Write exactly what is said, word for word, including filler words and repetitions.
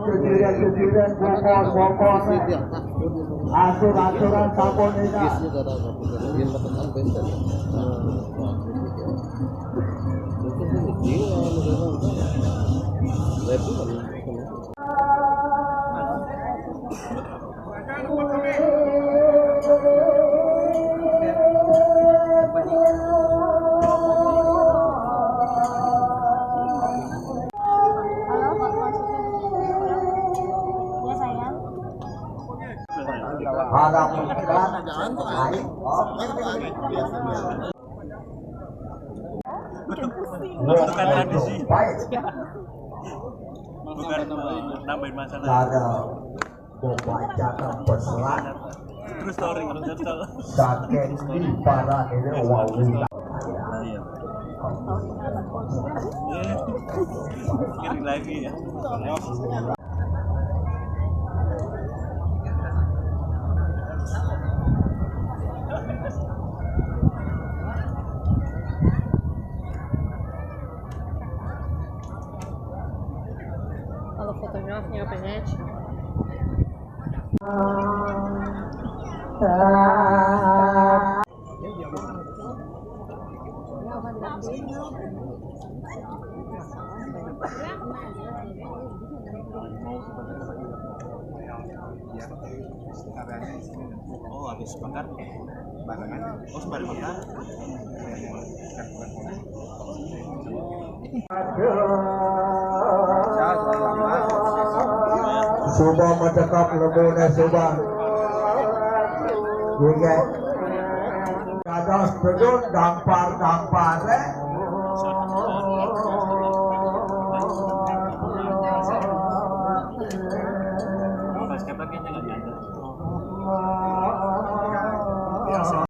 Sediren-sediren, bokor-bokor, atur-aturan sampun enak. Para pemuda, ayo, oh. Bukan tradisi. Baik. Bukan nambahin masalah. Ada membacakan pesan. True story, that's all. Saking di para ini wau. Iya. Sekali lagi ya. Kalau fotonya punya apa ya? Oh, habis makan. Oh, sebalik makan. Suba mencekap lembune suba. Iya. Dados pedun dampar-dampare.